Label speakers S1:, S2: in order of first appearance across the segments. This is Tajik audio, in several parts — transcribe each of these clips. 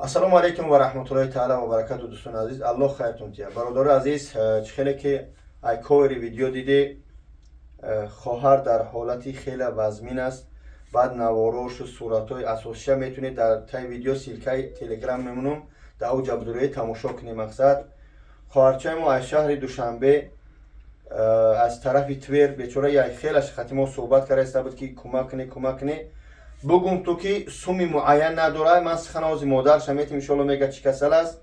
S1: Ассалому алайкум ва раҳматуллоҳи таала ва баракату. Дӯстони азиз, Аллоҳ хайртон тия. Бародари азиз, чӣ хеле ки ай ковери видео диде, хоҳар дар ҳолати хеле вазмин аст. Баъд наворошу суратҳои асосиша метавонед дар таи видео, ссылкаи Телеграм мемонам, дар ӯ ҷабдуроӣ тамошо кунем. Мақсад, хоҳарчаи мо аз шаҳри Душанбе, аз тарафи Твер, бечора як хелаш хати мо суҳбат карда буд, ки кӯмак кунӣ, кӯмак кунӣ. Бугум ту ки суми муайян надорад. Ман суханози модарша метим, иншоалло мега, чӣ касал аст.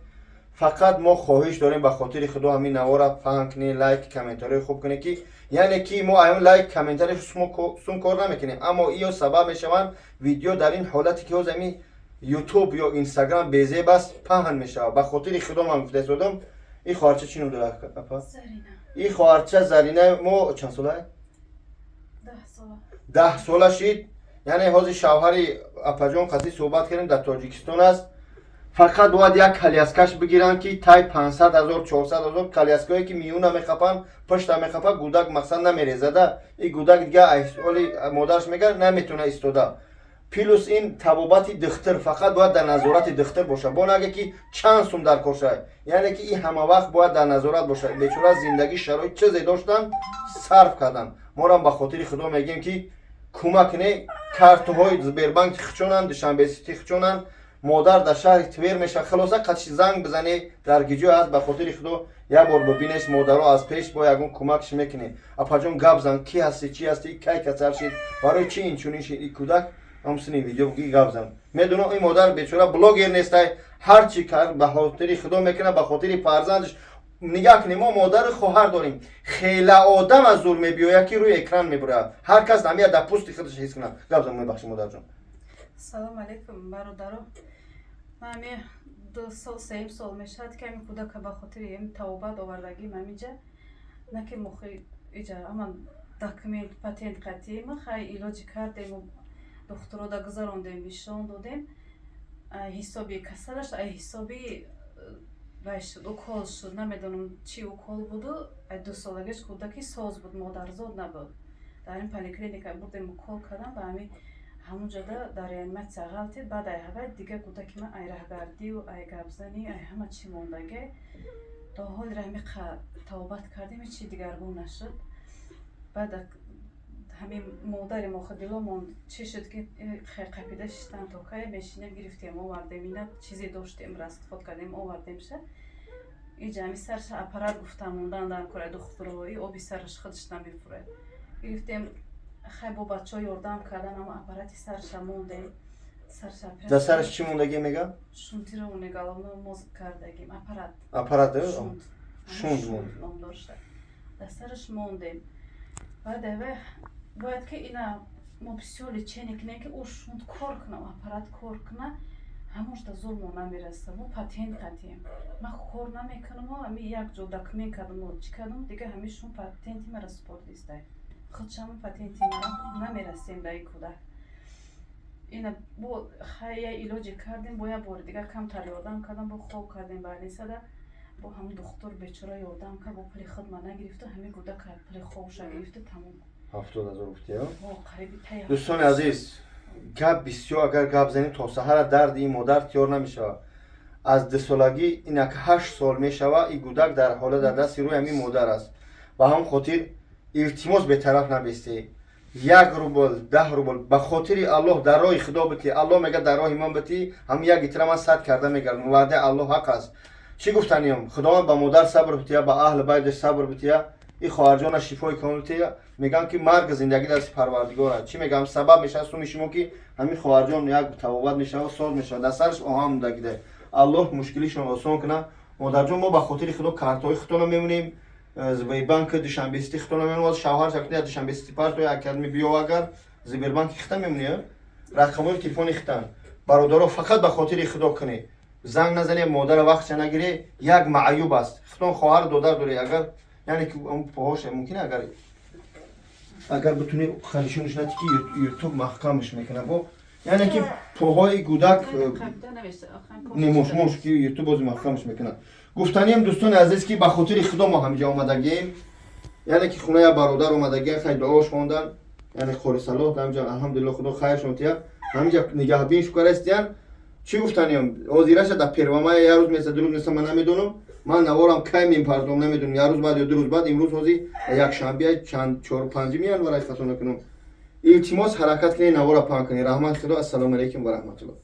S1: Фақат мо хоҳиш дорем, ба хотири Худо ҳамин навора паҳн кунӣ, лайк, комментариҳои хуб кунӣ, ки яъне ки мо аён лайк, комментари сум кор намекунем, аммо иё сабаб мешаванд, видео дар ин ҳолате ки ҳоз ҳамин Ютуб ё Инстаграм безеб аст, паҳн мешавад. Ба хотири Худо ман гуфта истодам. Ин хоҳарча чӣ ном дорад, апа? Ин хоҳарча Зарина мо чанд сола? 10 сола шид. Яъне ҳозир шавҳари апаҷон қатъи суҳбат кардем, дар Тоҷикистон аст. Фақат бояд як коляскаш бигиранд, ки тай 500 000, 400 000. Коляское ки миёна мехапанд, пушта мехапанд, гудак мақсад намерезада. И гудак дига оли модараш мега, наметавона истода. Плюс ин табобати духтур, фақат бояд дар назорати духтур бошад. Бо наге ки чанд сум дар кор шавад, яъне ки ин ҳама вақт бояд дар назорат бошад. Бечора зиндагӣ, шароит чизе доштанд, сарф карданд. Морам ба хотири Худо мегӯем, ки кӯмак кунед. Картҳои Сбербанк хичонанд, Душанбесити хичонанд. Модар дар шаҳри Твер мешавад. Хулоса, қатши занг бизанед, дар гиҷой аст. Ба хотири Худо як бор бибинеш. Модаро аз пеш бо ягон кӯмакш мекунед. Апаҷон, гап зан, ки ҳастӣ, чӣ ҳастӣ, кай касал шид, барои чӣ инчунин шид и кӯдак? Ҳамсини видео ги гап зан. Медонам, ин модар бечора блогер нестай, ҳар чӣ кард, ба хотири Худо мекунад, ба хотири фарзандаш. Нигаҳ кунем, мо модару хоҳар дорем. Хела одам аз зур мебиёяд, ки рӯи экран мебурад. Ҳар кас ҳамия дар пусти худаш ҳис кунад. Гап зан, мебахши, модарҷон.
S2: Салом алейкум, бародаро. Ман ҳами 2 сол, сеюм сол мешавад, ки ҳамин кӯдака ба хотири ҳамин табобат овардагим ҳаминҷа. На ки мохи иҷа ама документ, патент қатъӣ ма хай илоҷи кардему, духтурода гузарондем, нишон додем. Ай ҳисоби касалаш, ай ҳисоби вай шуд, укол шуд, намедонам чӣ укол буду. Ай 2 солагиш кӯдаки соз буд, модарзод набуд. Дар ин поликлиника бурдем, укол кардам, ба ҳамин ҳамунҷода дар реаниматсия ғалтид. Баъд ай ҳавай дига кӯдаки ман ай раҳгардию, ай гапзанӣ, ай ҳама чӣ мондаге. То ҳоли ҳами табобат кардем, ҳечи дигаргун нашуд. Баъд ҳамин модари мо диломон чӣ шуд, ки қапида шиштан, то кай мешинем? Гирифтем, овардем, ина чизе доштем, расход кардем, овардемша иҷа. Ҳами сарша аппарат гуфта мондан дар кора духтуро, и оби сараш худаш намефурад. Гирифтем, хай, бо бачаҳо ёрдам кардан, ама аппарати сарша мондем. Сарша.
S1: Дар сараш чӣ мондагӣ мега?
S2: Шунтирование головного мозг кардагим, аппарат.
S1: Аппарат.
S2: Шунт.
S1: Шунт монд.
S2: Ном дошта. Дар сараш мондем. Баъд авай бояд ки ина мо бисёр лечение кунем, ки ӯ шунт кор куна, аппарат кор куна. Ҳамошда зур мо намераса, мо патент қатием. Ман кор намекунам, ами як ҷо документ кардам, чӣ кардам, дига ҳами шун патенти мара супордистай, худшама патенти мара намерасем ба ин кӯдак. Ина бо хай я илоҷе кардем, бо як бори дига камтар ёрдам кардам, бо хоб кардем балисада, бо ҳамн духтур бечора ёрдам кард, бо пули худ ман нагирифту, ҳамин кӯдака пули хобша гирифту, тамом.
S1: 70 000 гуфтиё?
S2: Қариби тай.
S1: Дӯстони азиз, гап бисёр, агар гап занем, то саҳара дарди ин модар тиёр намешавад. Аз 2 солагӣ, инак 8 сол мешавад, ин кӯдак дар ҳола дар дасти рӯи ҳамин модар аст. Ба ҳамон хотир илтимос, бетараф набестед. 1 рубл, 10 рубл, ба хотири Аллоҳ, дар роҳи Худо битӣ. Аллоҳ мега, дар роҳи ман битӣ, ҳам як итра ман сад карда мегардам. Ваъдаи Аллоҳ ҳақ аст. Чӣ гуфтаниям? Худованд ба модар сабр бития, ба аҳли байташ сабр бития, и хоҳарҷона шифои комил бития. Мегӯям, ки марг, зиндагӣ дасти Парвардигор аст. Чӣ мегӯям? Сабаб мешавад суми шумо, ки ҳамин хоҳарҷон як табобат мешавад, соз мешавад. Дар сараш оҳан мондагида. Аллоҳ мушкилишон осон кунад. Модарҷон, мо ба хотири Худо картҳои худтона мемонем, Сбербанк, Душанбесити худтона мемонем. Шавҳар шакни Душанбесити партои академи биё, агар Сбербанки хита мемонӣ, рақамҳои телефони хитан. Бародаро, фақат ба хотири Худо кунед, занг назанед, модара вақтша нагире. Як маъюб аст. Худтон хоҳар, додар доред. Агар яъне ки поҳоша мумкин, агар битуни ханишонаш нати, ки Ютуб маҳкамаш мекунад, бо яъне ки поҳои кӯдак немошмош, ки Ютуб бози маҳкамаш мекунад. Гуфтанием, дӯстони азиз, ки ба хотири Худо мо ҳамиҷа омадагием, яъне ки хонаи як бародар омадагием, хай дуош хондан, яъне қори Салоҳ ҳамиҷа, алҳамдулилло, Худо хайршон тия, ҳамиҷа нигаҳбин шукарастиян. Чӣ гуфтаниям? Ҳозираша дар Первомая як рӯз меса, 2 рӯз меса, ман намедонам. Ман наворам кай мепардом, намедонам, як рӯз баъд ё 2 рӯз баъд. Имрӯз ҳозир якшанбе, чанд, 4-5 январ, хато накунам. Илтимос, ҳаракат кунед, навора паҳн кунед. Раҳмат худо. Ассалому алайкум ва раҳматуллоҳ.